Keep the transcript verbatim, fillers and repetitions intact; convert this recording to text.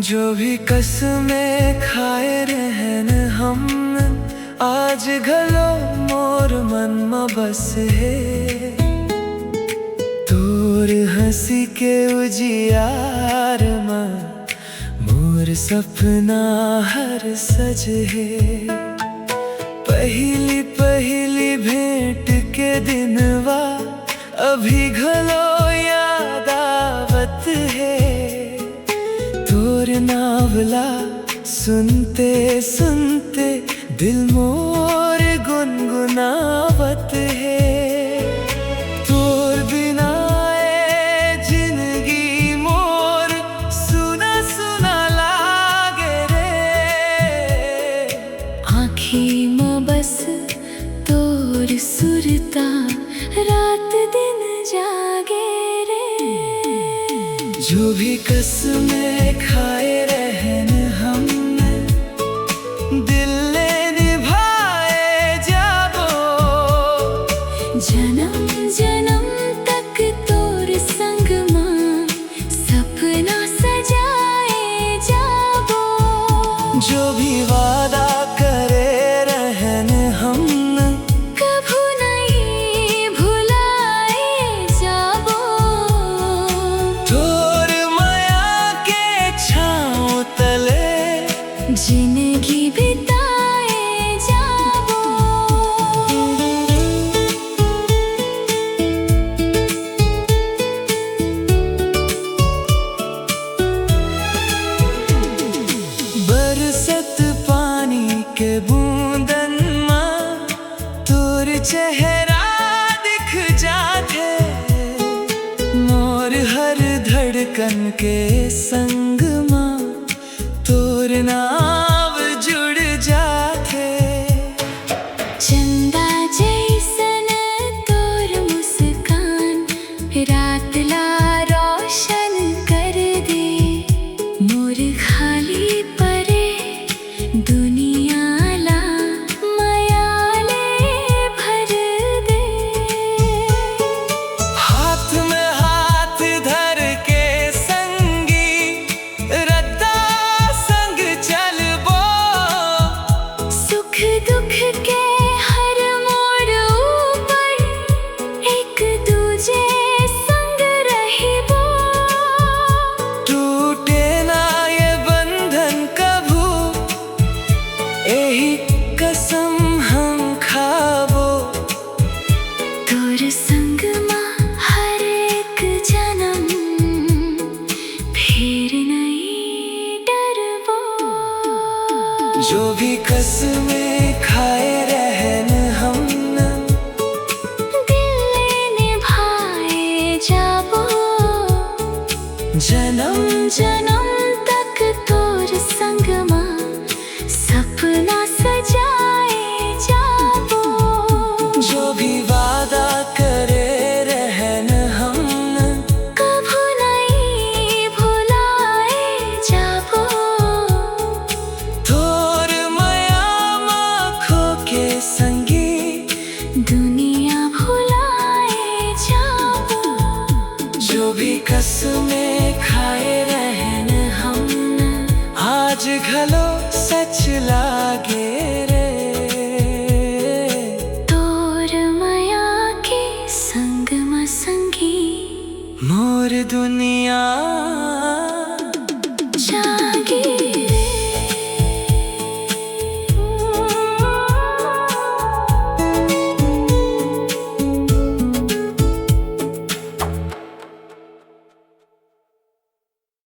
जो भी कसमें खाए रहेन हमन, आज घलो मोर मन म बस हे। तोर हंसी के उजियार म मोर सपना हर सज हे। पहिली पहिली भेंट के दिनवा अभी घलो याद आवत हे। तोर नावला सुनते सुनते दिल मोर गुनगुनावत हे। तोर बिना ए जिंदगी मोर सुना सुना लागे रे। आँखी म बस तोर सुरता रात दिन जागे रे। जो भी कसमें खाए रहेन हमन, दिल ले निभाए जाबो। जनम जनम तक तोर संग मा सपना सजाए जाबो। जो भी वादा करे रहेन हमन, कभू नइ भुलाए जाबो। तोर मया के छाँव तले जिंदगी बिताए जाबो। बरसत पानी के बूंदन मा तोर चेहरा दिख जाथे। मोर हर धड़कन के संग मा तोर नाव जुड़ जाथे। चंदा जैसन तोर मुस्कान रात ला रोशन कर दे। मोर खाली परे दुनिया ला मया ले भर दे। हाथ में हाथ धर के संगी रद्दा संग चलबो। सुख दुख के हर मोड़ ऊपर एक दूजे संग रहिबो। टूटे ना ये बंधन कभू, एही कसम हम खाबो। तोर संग मा हर एक जनम फेर नइ डरबो। जो भी कसमें खाए रहेन हमन, दिल ले निभाए जाबो। जनम जनम तक तोर संग मा सपना सजाए जाबो। जो भी वादा करे रहेन हमन, कभू नइ भुलाए जाबो। तोर मया मा खो के संगी दुनिया भुलाए जाबो। जो भी कसमें खाए रहेन हमन, आज घलो सच लागे रे। तोर मया के संग म संगी मोर दुनिया